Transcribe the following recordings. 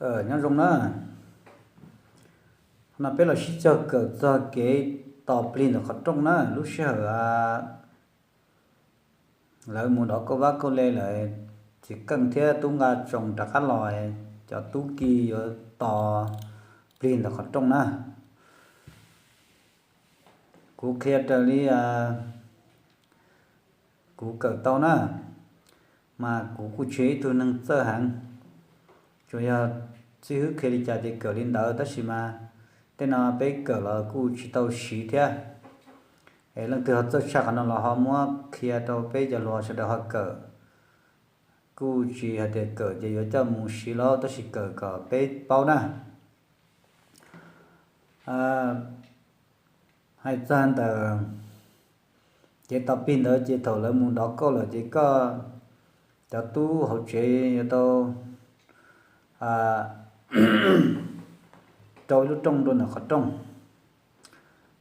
Nyob zoo na, no peb los sib cog kawm txog kev tos plig ntawm qhov rooj na. Lub sij hawm lawv mus dov kauj vab kauj le lawm, txiv Keej thiab tub Nqa Tsoos rov qab los, cov tub ki yuav tos plig ntawm qhov rooj na. Kuv qhia raws li kuv kawm tau na, mas kuv kuj tsis yog ib tug neeg txawj heev, tsuas yog xib hwb qhia li cas ces kawm li ntawd, tab sis mas tej no peb kawm los kuj tsis tau siv thiab. Es leej twg ho txawj tshaj qhov no los ho muab qhia rau peb cov hluas sawv daws ho kawm. Kuj tsis hais tias kawm ces yuav coj mus siv lauj, tab sis kawm kom peb paub na. Hais txog ntawm kev tos plig ntawd ces thaum lawv mus dov kauj lawm ces koj cov tub hauv tsev yuav tau rau ib lub rooj rau ntawm qhov rooj.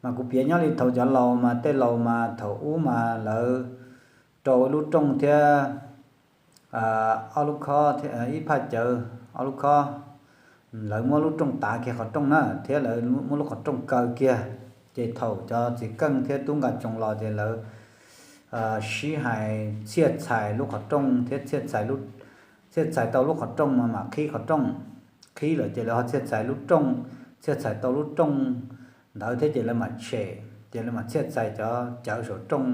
Mas kuv piav nyob li thaum cov laus mas tej laus mas thaum ub mas lawv rau ib lub rooj thiab ob lub khob, ib phaj cawv ob lub khob. Lawv muab lub rooj tav kiag qhov rooj na, thiab lawv muab lub qhov rooj kaw kiag. Ces thaum cov txiv Keej thiab tub Nqa Tsoos los ces lawv sib hais txhiaj txhais lub qhov rooj thiab txhiaj txhais tau lub qhov rooj mas mam qhib qhov rooj. Qhib lawm ces lawv ho txhiaj txhais lub rooj, txhiaj txhais tau lub rooj ntawd thiab ces lawv mam tshem, ces lawv mam txhiaj txhais cov cawv saum rooj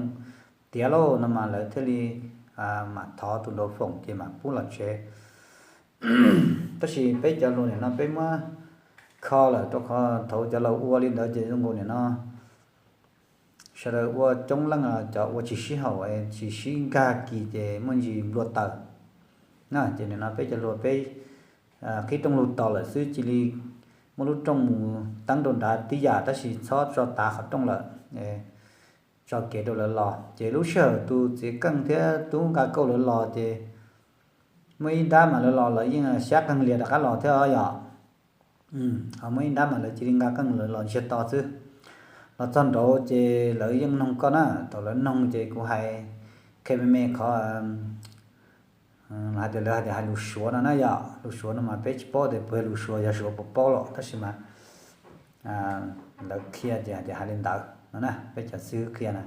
tiav lauj no mas lawv thiaj li mam thov tus nraud foom ces mam pub los tsev. Tab sis peb cov hluas nim no peb muab kho lawm rau qhov thaum cov laus ua li ntawd ces zoo nkaus nim no sawv daws ua coob leej cov ua tsis sib haum tsis sib nkag kis ces muaj ntsis nplua taws na. Ces nim no peb cov hluas peb qhib rooj lug tos lawm xwb, cia li muab lub rooj mus teeb rau nrad tib yam tab sis txhob tso tav qhov rooj lawm, tso kev rau lawv los. Ces lub sij hawm tus txiv Keej thiab tub Nqa Kauj lawv los ces muaj ib nrab mas lawv los lawv yeej xyab qeeg lias rov qab los thiab os yom. Ho muaj ib nrab mas lawv cia li nqa qeej lawv los ntsiag to xwb. Los txog nraud ces lawv yeej noog koj na, thaum lawv noog ces kuv hais qhia me me qhov hais tias lawv hais tias hais lus Suav no na yom. Lus Suav no mas peb tsis paub tias puas yog lus Suav, yog Suav puas paub los tab sis mas lawv qhia ces hais tias hais li ntawd no na, peb cov xib hwb qhia na.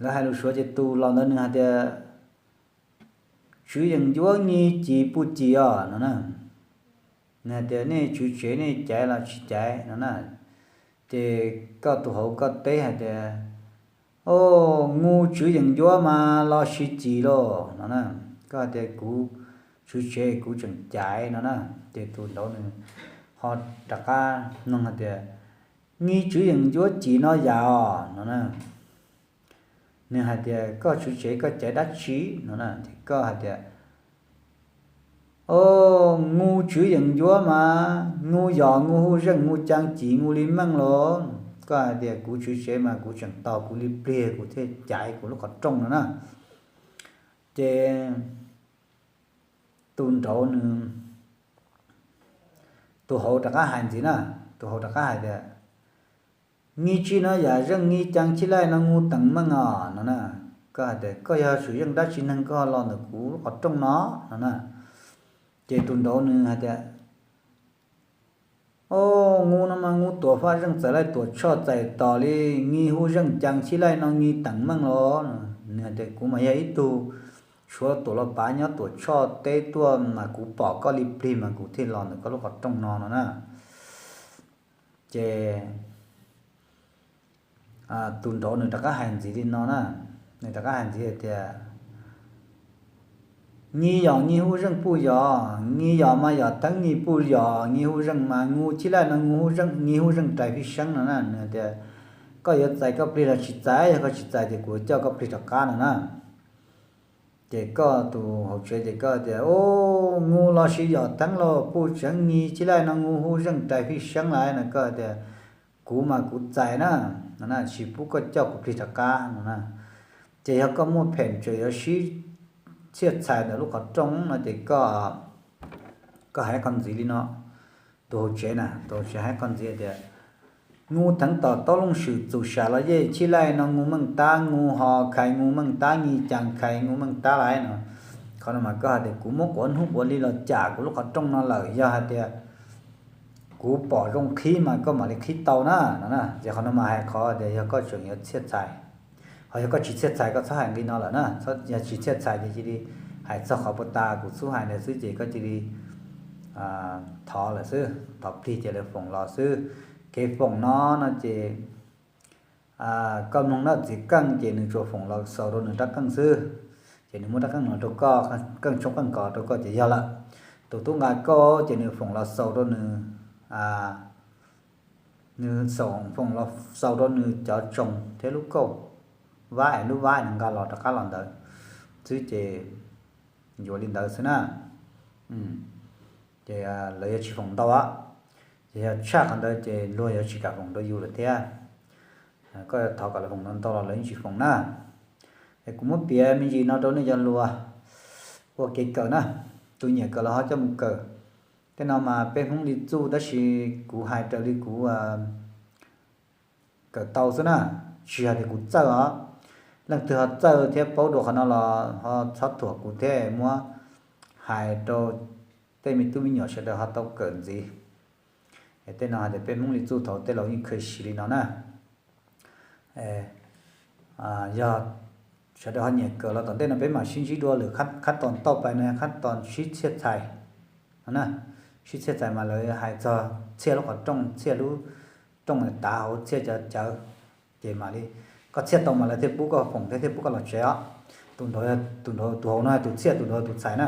Lawv hais lus Suav ces tus laus ntawd nws hais tias tswv yeem ncuab nyi ci puj ci os no na. Nws hais tias nej tswv tsev nej caiv los tsis caiv no na. Ces koj tus hauv koj teb hais tias, o, ngu tswv yeem ncuab mas los sis ci lauj no na. Koj hais tias kuv tswv tsev kuv tseem caiv no na. Ces tus nraud nws ho rov qab noog hais tias, nyi tswv yeem ncuab ci no yam os no na. Nws hais tias koj tswv tsev koj caiv dab tsi no na. Ces koj hais tias, o, ngu tswv yeem ncuab mas ngu yos ngu huj zeej ngu caa ci ngu li meej lauj. Koj hais tias kuv tswv tsev mas kuv tseem tos kuv li pliag kuv thiaj caiv kuv lub qhov rooj no na. Ces tus nraud nws, tus hauv rov qab hais ntxiv na, tus hauv rov qab hais tias, nyi tsi no yam zeej nyi caa txhij laij no ngu teev meej os no na. Koj hais tias koj yog tswv zeej dab tsi neeg koj los ntawm kuv lub qhov rooj no no na. Ces tus nraud nws hais tias, o, ngu no mas ngu tuam faj zeej txais laij tuam tshoj txais tos li nyi huj zeej caa txhij laij no nyi teev meej los. Nws hais tias kuv mas yog ib tug tshuav tuam los pav nyob tuam tshoj teb tuaj mas kuv pom koj li plig mas kuv thiaj los ntawm koj lub qhov rooj no no na. Ces tus nraud nws rov qab hais ntxiv li no na, nws rov qab hais ntxiv hais tias, nyi yos nyi huj zeej puj yos, nyi yos mas yos teeb nyi puj yos, nyi huj zeej mas ngu txhij laij no ngu huj zeej nyi huj zeej rais fij seeb no na. Nws tias, koj yuav txais koj plig los tsis txais, yog koj tsis txais ces kuv yuav coj koj plig rov qab no na. Ces koj tus hauv tsev ces koj tias, u, ngu los sis yos teeb los puj tseeb nyi txhij laij no ngu huj zeej rais fij seeb lawm no. Koj tias, kuv mas kuv txais na, no na, tsis pub koj coj kuv plig rov qab no na. Ces yog koj muaj phem tseem yuav sib txhiaj txhais ntawm lub qhov rooj no ces koj, koj hais qhov ntxiv li no. Tus hauv tsev na, tus hauv tsev hais qhov ntxiv tias, ngu theev tom taub looj swm txum sam los yej txhij laij no ngu meej tab ngu ho khais ngu meej tab nyi cas khais ngu meej tab lawm no. Qhov no mas koj hais tias kuv muab kuv hnub kuv li los cam kuv lub qhov rooj no lawm, yog hais tias kuv pom zoo qhib mas koj mam li qhib tau na no. Ces qhov no mas hais qhov tias yog koj tseem yuav txhiaj txhais. Ho yog koj tsis txhiaj txhais koj txhob hais nqi no lawm na. Yog tsis txhiaj txhais ces cia li hais txog qhov puag ta kuv txhub hais ntawd xwb ces koj cia li thov lawm xwb, thov plig ces lawv foom los xwb. Kev foom no no ces koj mloog na, txiv keej ces nws tsuas foom los xaus rau nws rab keej xwb. Ces nws muab rab keej no rau koj, keej tshoob keej kos rau koj ces yog lawm. Tus tub nqa koj ces nws foom los xaus rau nws, nws foom los xaus rau nws cov tsoos thiab lub kauj vab es lub vab nws nqa los rov qab los ntawd xwb ces yuav li ntawd xwb na. Ces lawv yuav tsis foom ntau, ces yog tshaj qhov ntawd ces luag yuav tsis kam foom rau yus lawm thiab. Koj thov kom lawv foom ntau ntau los lawv yeej tsis foom na. Es kuv muab piav me ntsis no rau nej cov luag ua kev kawm na. Tus nyiam kawm los ho coj mus kawm. Tej no mas peb Hmoob li txuj tab sis kuv hais raws li kuv kawm tau xwb na, tsis hais tias kuv txawj os. Leej twg ho txawj thiab paub dua qhov no los ho txhob thuam kuv thiab muab hais rau tej me tub me nyuam sawv daws ho tau kawm ntxiv. Tej no hais tias peb Hmoob li txuj thaum tej laus yeej kha siv li no na. Yog sawv daws ho nyiam kawm los tom ntej no peb mam sib ntsib dua lwm qhab tos tau pais no, qhab tos sib txhiaj txhais no na. Sib txhiaj txhais mas lawv hais txog txhiaj lub qhov rooj, txhiaj lub rooj tav hauv, txhiaj cov cawv, ces mam li koj txhiaj tau mas lawv thiaj pub koj foom thiab thiaj pub koj los tsev os. Tus nraud, tus nraud tus hauv no tus txhiaj, tus nraud tus txhais na.